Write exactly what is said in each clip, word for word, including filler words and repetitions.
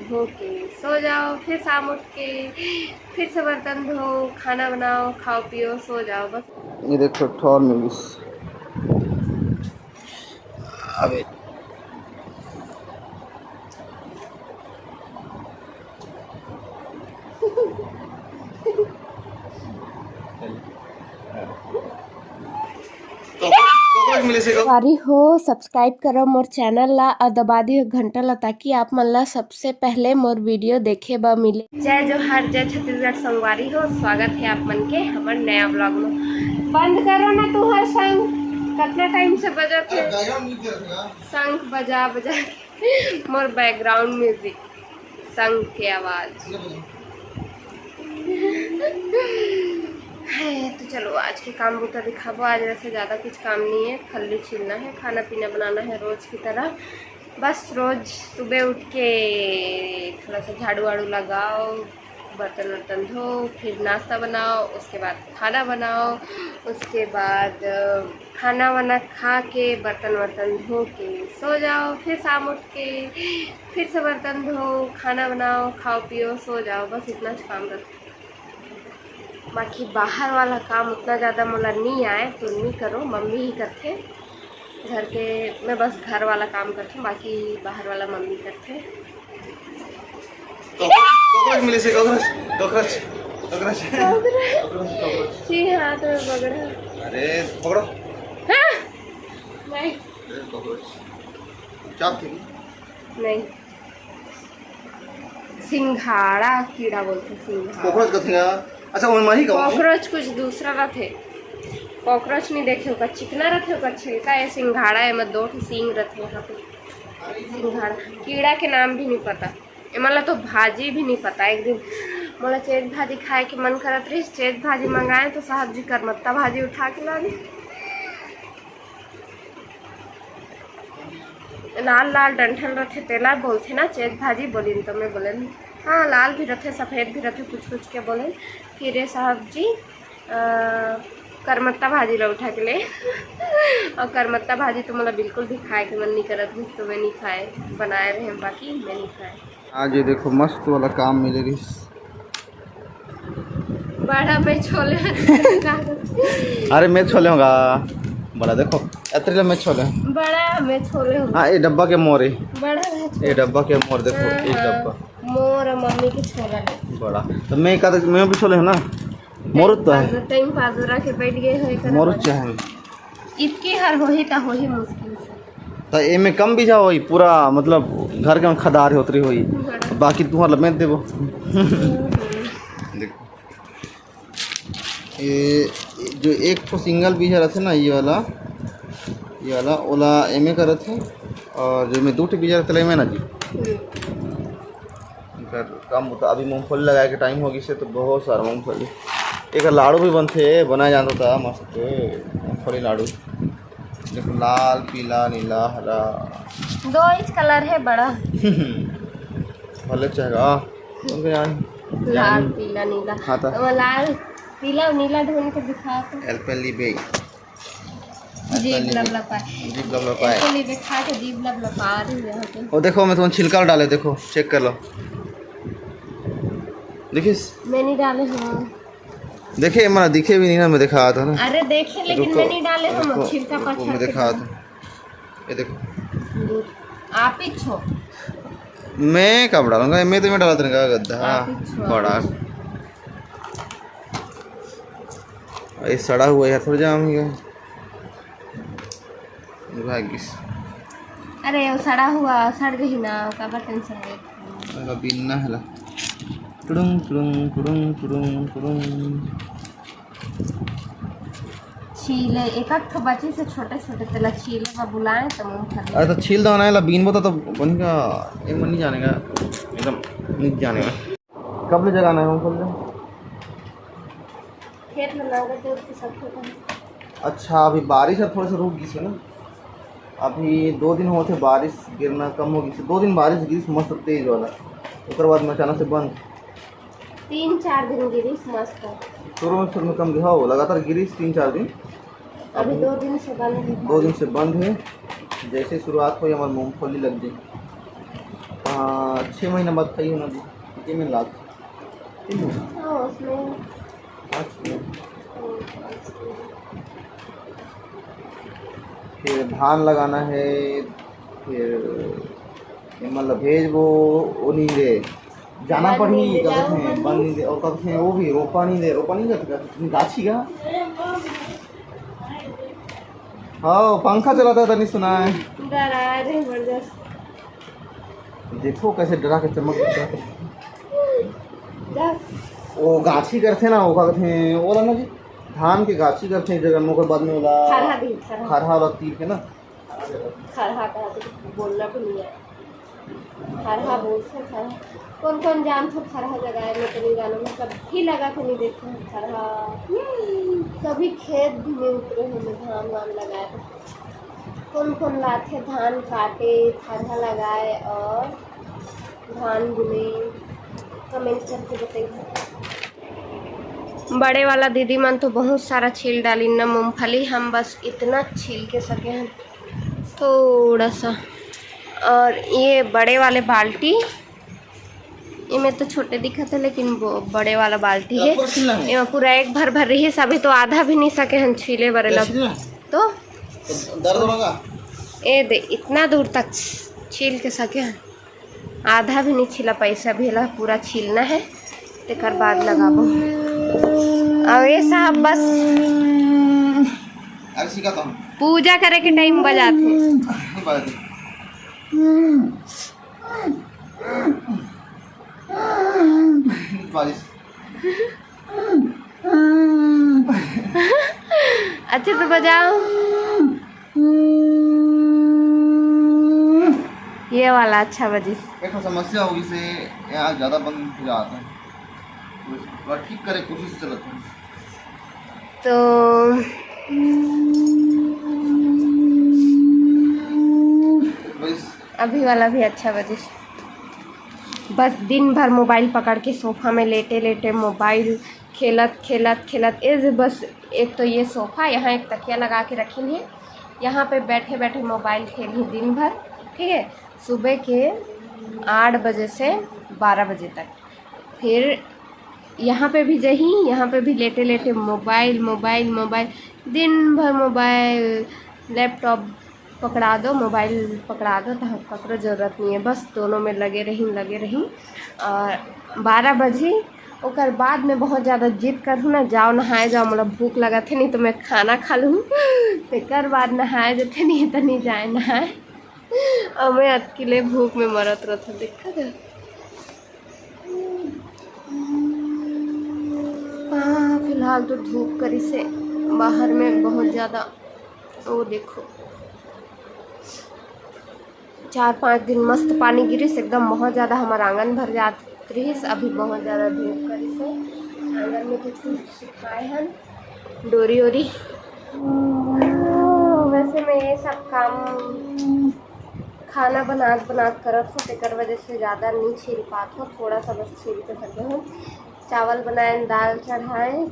धो के सो जाओ, फिर शाम उठ के फिर से बर्तन धो, खाना बनाओ, खाओ पियो, सो जाओ, बस। ये देखो, ठोर में मिस। अबे। संगवारी हो, subscribe करो मोर channel ला और दबा दियो घंटा ला, ताकि आप मन ला सबसे पहले मोर video देखे बर मिले। जय जोहार, जय छत्तीसगढ़ संगवारी हो, स्वागत है आप मन के हमर नया vlog में। बंद करो ना तुहर शंख, कितना time से बजत है। शंख बजा बजा के मोर background music, शंख के आवाज। है तो चलो, आज के काम बूता दिखाबो। आज वैसे ज़्यादा कुछ काम नहीं है, खल्ली छीलना है, खाना पीना बनाना है रोज की तरह। बस रोज सुबह उठ के थोड़ा सा झाड़ू वाड़ू लगाओ, बर्तन वर्तन धो, फिर नाश्ता बनाओ, उसके बाद खाना बनाओ, उसके बाद अ, खाना वाना खा के, बर्तन वर्तन धो के सो जाओ, फिर शाम उठ के फिर से बर्तन धो, खाना बनाओ, खाओ पियो, सो जाओ, बस इतना काम रहता। बाकी बाहर वाला काम उतना ज़्यादा मोला नहीं आए, तो नहीं करो, मम्मी ही करथे। घर के, मैं बस घर वाला काम करथूँ, बाकी बाहर वाला मम्मी करथे। कॉकरोच, कॉकरोच मिले से, cockroach, cockroach, cockroach, cockroach, cockroach. जी हाँ, तो बगड़ा। अरे, पकड़ो। हाँ? नहीं। अरे, कॉकरोच। चाप थी? नहीं। सिंघाड़ा कीड़ा बोलते, सिंघाड़ा। कॉकरोच कथी का? अच्छा, ओमे मही का? कॉकरोच कुछ दूसरा रथे। कॉकरोच नहीं देखे, ओकर चिकना रथे, ओकर छिलका है, सिंघाड़ा है, एमा दो ठो सींग रथे यहाँ पे। सिंघाड़ा कीड़ा के नाम भी नहीं पता। एमन ला तो भाजी भी नहीं पता। एक दिन मोला चेज भाजी खाए के मन करत रहिस, चेज भाजी मंगाए तो साहब जी करमत्ता भाजी उठा के ला ली। लाल लाल डंठल रथे, तेला बोलथे ना चेज भाजी, बोलिन तो मैं बोलेन, हाँ, लाल भी रथे, सफेद भी रथे, कुछ कुछ के बोलेन। फिर ये साहब जी अ, करमत्ता भाजी ला उठा के ले। और करमत्ता भाजी तो मोला बिल्कुल भी खाए के मन नहीं करत रहिस, तो मैं नहीं खाए, बनाए रहे, बाकी मैं नहीं खाए। आज ये देखो, मस्त वाला काम मिले रहिस। बड़ा मैं छोले। अरे, मैं छोले होगा। बड़ा देखो, अतरे मैं छोले। बड़ा मैं छोले होगा। हाँ, ये डब्बा के मोर है। बड़ा मैं छोले। ये डब्बा के मोर देखो, हाँ, ये हाँ। डब्बा। मोर और मम्मी के छोला ले। बड़ा। तो मैं का, मैं भी छोले हूँ ना। मोर तो है। पाजो, टाइम पाजो रख के बैठ गए हो एकर मोर ऊपर। चाहे। इतकी हर होही ता होही मुश्किल से। तो एमे कम बीजा होई, पूरा मतलब घर के खदार होत रही होई। बड़ा। बाकी तुहर लमेट देबो। हम्म। देखो। ये जो एक ठो सिंगल बीजा रहते ना, ये वाला, ये वाला, ओला एमे करत है, और जो में दो ठो बीजा रहते, एमे ना जी। हम्म। इनकर काम होता, अभी मूंगफली लगाए के टाइम हो गई से, तो बहुत सारा मूंगफली। एक लाडू भी बनथे, बनाए जानता था मस्त मूंगफली लाडू। देखो, लाल, पीला, नीला, हरा। दो इंच कलर है बड़ा। भले चाहेगा। कौन का जान? लाल, पीला, नीला। हाँ, तो। तो लाल, पीला और नीला ढूंढ के दिखा तो। एल्पेनलीबे। जीभ लपलपाए। जीभ लपलपाए। एल्पेनलीबे खा के जीभ लपलपा रही है यहाँ पे। वो देखो, मैं तुम्हें छिलका डाले, देखो, चेक कर लो। देखिस? मैं नहीं डाले हूँ। देखे, मैं दिखे भी नहीं ना, मैं दिखा था ना। अरे देखे, लेकिन रुको, मैं नहीं डाले हूँ, रुको, छिलका रुको, पत्थर मैं के दिखा डाले। था। ये देखो। आप ही छो। मैं कब डालूंगा? मैं तो मैं डाला था, गद्दा। आप ही छो, बड़ा। आप ही छो। ये सड़ा हुआ यार, थोड़ा जाम ही है। भागिस। अरे, वो सड़ा हुआ, सड़ गई ना, काबर टेंशन लेत हो? अरे, बिनना है ला। टुडुंग, टुडुंग, टुडुंग, टुडुंग, टुडुंग। छीले, एक आध ठो बची से छोटे छोटे, तेला छीले ला बुलाए तो मूंगफली। अरे, तो छील दो ना, ला बीन बता तो बन का, ये मन नहीं जाने का, एकदम नहीं जाने का। कब ले जगाना है मूंगफली? खेत में नांगर जोत के सब खेत में। अच्छा, अभी बारिश है, थोड़ा सा रुक गई है ना। अभी दो दिन होत हे बारिश गिरना कम हो गई, दो दिन बारिश गिरिस मस्त तेज वाला, ओकर बाद में अचानक से बंद। तीन चार दिन गिरिस मस्त। शुरू में, शुरू में कम गिरा हो, लगातार गिरिस तीन चार दिन। अभी अभी दो दिन से बंद है। दो दिन से बंद है। जैसे शुरुआत हुई, हमारी मूंगफली लग गई। हाँ, छः महीना बाद खाइए ना जी, ये में लाग। हाँ, उसमें अच्छा। फिर धान लगाना है, फिर एमन ला भेजबो, वो नहीं दे, जाना बन पड़ही, नहीं दे, का जाओ, कहते हैं, बन बन नहीं दे, और का कहते हैं, वो भी रोपा नहीं दे, रोपा नहीं जाता, गाछी का। हाँ, पंखा चलाता था, नहीं सुना है। डरा रहे जबरदस्त। देखो कैसे डरा के चमक दिखता है। जा। वो गाछी करथे ना, वो का कहथे, ओला ना जी, धान के गाछी करथे, जगह ओकर बाद में ओला खरहा भी, खरहा। खरहा ला तीर के ना। खरहा का तो बोलना भी नहीं है। खरहा बोलथे, खरहा। कौन कौन जानथे खरहा लगाए? मैं तो नहीं जानूँ, मैं कभी लगा के नहीं देखे हूँ खरहा। कभी खेत भी नहीं उतरे हूँ मैं धान वान लगाए। तो कौन कौन लाथे धान काटे, खरहा लगाए और धान बुने, कमेंट करके बताइए। बड़े वाला दीदी मन तो बहुत सारा छील डालिन ना मूंगफली, हम बस इतना छील के सके हैं थोड़ा सा। और ये बड़े वाले बाल्टी, ये में तो छोटे दिखत है, लेकिन वो बड़े वाला बाल्टी है। पूरा छीलना है। ये में पूरा एक भर भर रही, अभी तो आधा भी नहीं सके हैं छीले बरे लब। छीलना है। तो दर्द होगा? ए दे, इतना दूर तक छील के सके हैं, आधा भी नहीं छिला पैसा भी ला, पूरा छीलना है, तेकर बाद लगाबो। और ये साहब बस अरे सिखाता हूँ। पूजा करे के टाइम बजाते। बारिश। बारिश। अच्छे से बजाओ। ये वाला अच्छा बजिस। एक ठो समस्या होगी से यहाँ ज़्यादा बंद हो जाता है, तो थोड़ा ठीक करे कोशिश चलत है। तो बस अभी वाला भी अच्छा बजिस। बस दिन भर मोबाइल पकड़ के सोफा में लेटे लेटे मोबाइल खेलत खेलत खेलत, ए जे बस एक तो ये सोफा, यहाँ एक तकिया लगा के रखिन है, यहाँ पे बैठे बैठे मोबाइल खेली दिन भर, ठीक है, सुबह के आठ बजे से बारह बजे तक। फिर यहाँ पे भी जही, यहाँ पे भी लेटे लेटे मोबाइल मोबाइल मोबाइल, दिन भर मोबाइल, लैपटॉप पकड़ा दो, मोबाइल पकड़ा दो, तो ककरो जरूरत नहीं है, बस दोनों में लगे रही लगे रही। और बारह बजी, ओकर बाद में बहुत ज़्यादा जिद करहूँ ना, जाओ नहाए जाओ, मोला भूख लगत है, नहीं तो मैं खाना खा लूँ। तेकर बाद नहाए जते, नहीं तो नहीं जाए नहाए। और मैं अतकी ले भूख में मरत रहत हूँ, देखा था। हाँ, फिलहाल तो धूप करिसे बाहर में बहुत ज़्यादा। वो देखो, चार पाँच दिन मस्त पानी गिरिस, एकदम बहुत ज़्यादा हमार आंगन भर जात रहिस। अभी बहुत ज़्यादा धूप करिसे, आंगन में कुछ कुछ सुखाए हन डोरी ओरी। वैसे मैं ये सब काम खाना बनात बनात करत हूँ, तेकर वजह से ज़्यादा नहीं छील पात हूँ, थोड़ा सा बस छील के सके हूँ। चावल बनाए, दाल चढ़ाए,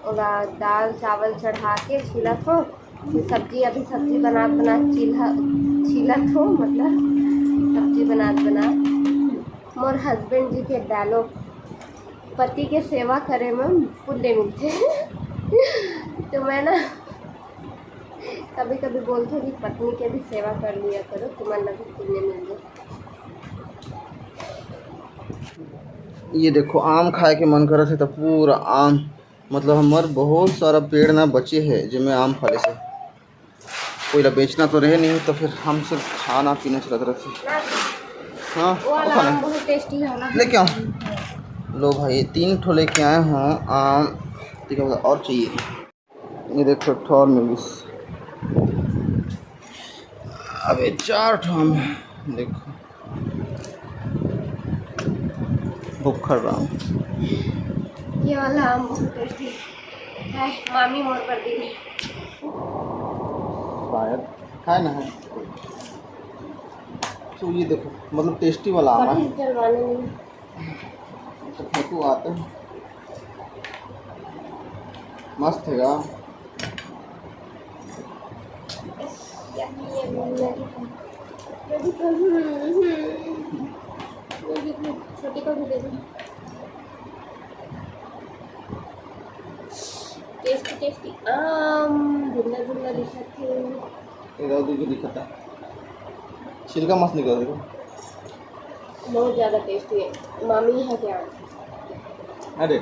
ओला दाल चावल चढ़ा के छीलत हूँ। फिर सब्जी, अभी सब्जी बनात बनात चील्हा छीलत हूँ, मतलब सब्जी बनात बनात। मोर हस्बैंड जी के dialogue, पति के सेवा करे में पुण्य मिलते। तो मैं ना कभी कभी बोलती हूँ कि पत्नी के भी सेवा कर लिया करो, तुम्हारा भी पुण्य मिल जाए। ये देखो, आम खाए के मन करत है तो पूरा आम, मतलब हमर बहुत सारा पेड़ ना बचे है जेमे आम फले से। कोई ला बेचना तो रहे नहीं, तो फिर हम सिर्फ खाना पीना चलत रहते। हाँ, वो वाला खाना आम बहुत टेस्टी है ना। लेके आओ। लो भाई, तीन ठो लेके आए हूँ आम। ठीक है, और चाहिए। ये देखो, एक ठो और मिल गइस। अबे चार ठो आम है, देखो, भुक्खड़ राम। ये वाला आम बहुत टेस्टी है, मामी मोर पर दी। शायद खाए ना है। तो ये देखो, मतलब टेस्टी वाला आम है। कभी डलवाने नहीं। तो फेंकू आते हैं। मस्त है यार। Yummy, yummy, yummy। छोटी को भी दे दो। टेस्टी टेस्टी आम धुंधला धुंधला दिखत हे। ये दाऊ तुझे दिखता, छिलका मस्त निकल, देखो। बहुत ज्यादा टेस्टी है। मामी है क्या? अरे,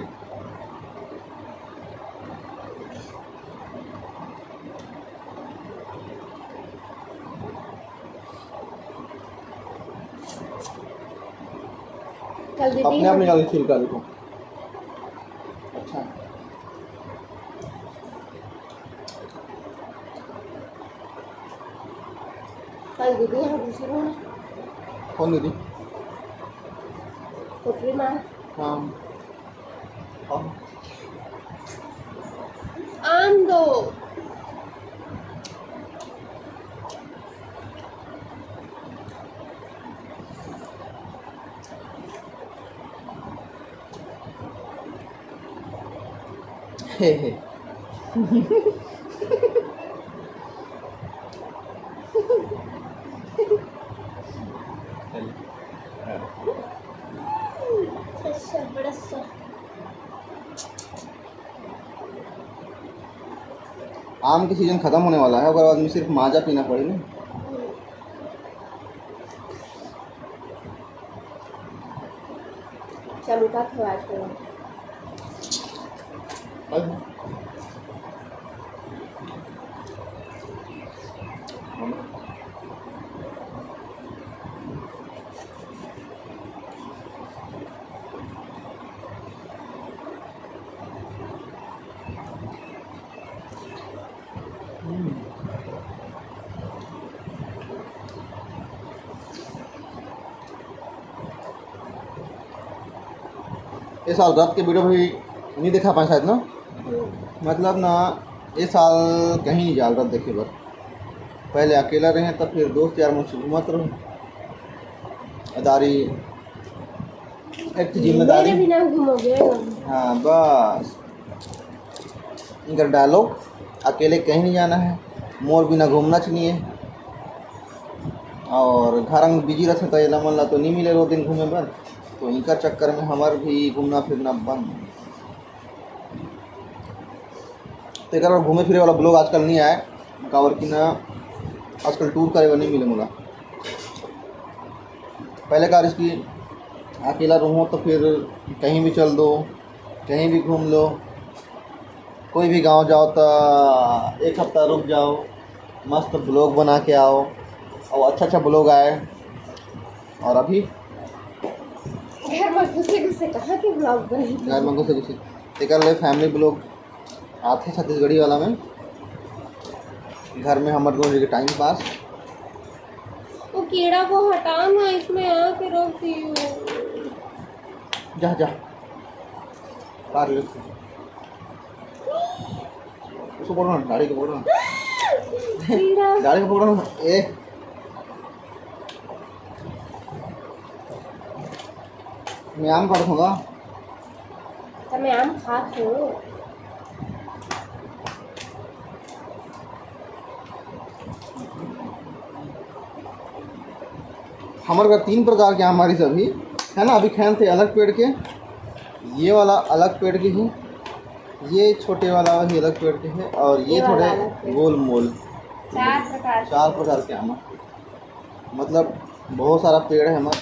कल दीदी अपने आप निकाल के छिलका, देखो। अच्छा। कल दीदी यहाँ दूसरी हूँ। कौन दीदी? पुत्री माँ। हाँ। हाँ। आम दो। हे, हे। चल। हाँ। अच्छा, बड़ा सा। आम की सीजन खत्म होने वाला है, ओकर बाद में सिर्फ माजा पीना पड़ी ना। चमका खवा के। ये साल रथ के वीडियो भी नहीं दिखा पाए शायद ना। मतलब ना, ये साल कहीं नहीं जाल रथ देखे बर। पहले अकेला रहे, तब फिर दोस्त यार मन से घूमत रहो। अदारी एक तो जिम्मेदारी। मेरे बिना घूमोगे? हाँ, बस। इनकर डायलॉग, "अकेले कहीं नहीं जाना है, मोर बिना घूमना चाहिए।" और घर में बिजी रहते तो ये मन ला तो नहीं मिले रोज दिन घूमे बर, तो इनकर चक्कर में हमार भी घूमना फिरना बंद। तो एक घूमे फिरे वाला ब्लॉग आजकल नहीं आए, काबर कि ना आजकल टूर करे बर नहीं मिले मोला। पहले का रिस्क अकेला रहूँ तो फिर कहीं भी चल दो, कहीं भी घूम लो, कोई भी गांव जाओ तो एक हफ्ता रुक जाओ, मस्त ब्लॉग बना के आओ और अच्छा अच्छा ब्लॉग आए। और अभी घर में घुसे घुसे कहाँ के ब्लॉग बने? घर में घुसे घुसे तेकर ले फैमिली ब्लॉग आथे छत्तीसगढ़ी वाला में। घर में हमर दोनों के टाइम पास। वो कीड़ा को हटाओ ना, इसमें आके रोक दी। जा, जा। पार ले। उसको पकड़ो ना, दाढ़ी को पकड़ो ना। कीड़ा। दाढ़ी को पकड़ो ना। ए। मैं आम काटत हूँ। त मैं आम खात हूँ। हमर घर तीन प्रकार के आम आरिस अभी, है ना? अभी खान थे अलग पेड़ के, ये वाला अलग पेड़ के ही, ये छोटे वाला भी अलग पेड़ के है, और ये ये वाला थोड़े अलग पेड़। गोल मोल। चार प्रकार के। चार प्रकार के आम। मतलब बहुत सारा पेड़ है हमर,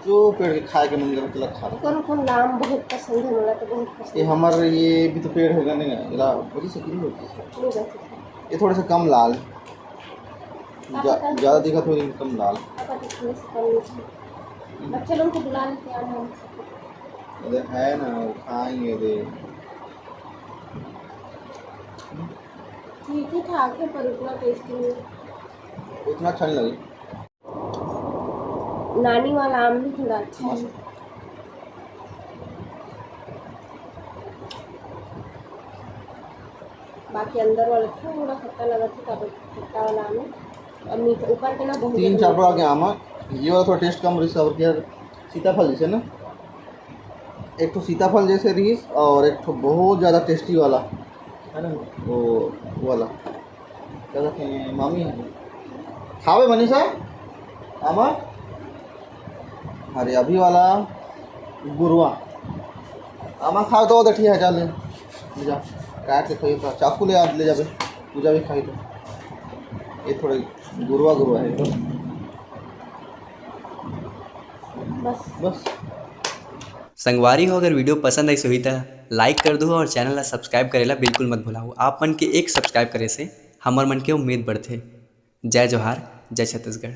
जो पेड़ के खाए के मन करे, तेला खा लो। कौन कौन आम बहुत पसंद है? मोला तो बहुत पसंद ये है। हमर ये भी तो पेड़ है, नहीं, एला वजह से क्यों होती है? नहीं होती है। ये थोड़े से कम लाल है। आप जा-, बताओ। ज़्यादा दिखत हो, लेकिन कम लाल। आप बताओ, थोड़े से कम मीठा। बच्चे लोग को बुला लेते हैं, हम। अरे है ना, वो खाएंगे रे। ठीक ही ठाक है, पर उतना टेस्टी नहीं। उतना अच्छा नहीं लगे। नानी वाला आम भी थोड़ा अच्छा है। मस्त। बाकी अंदर वाला थोड़ा खट्टा लगा था, काबर खट्टा वाला आम है। और मीठा ऊपर के ना बहुत तीन ज्यादा चार प्रकार के आम है। ये वाला थोड़ा टेस्ट कम रही, काबर कि यार सीताफल जैसे ना, एक ठो सीताफल जैसे रही और एक ठो बहुत ज़्यादा टेस्टी वाला है ना, वो वाला। क्या कहते हैं, मामी है। खावे मनीषा? आमा? अरे अभी वाला गुरुआ। आमा खाओ तो दठिया है, जा ले, ले जा, काट के खाइए, तो चाकू ले, ले जाबे, पूजा भी खाई तो। ये थोड़ा गुरुआ गुरुआ है तो। बस। बस। संगवारी हो, अगर वीडियो पसंद आइस होही त लाइक कर दू और चैनल ला सब्सक्राइब करेला बिल्कुल मत भुलाओ। आप मन के एक सब्सक्राइब करे से हमर मन के उम्मीद बढ़थे। जय जोहार, जय छत्तीसगढ़।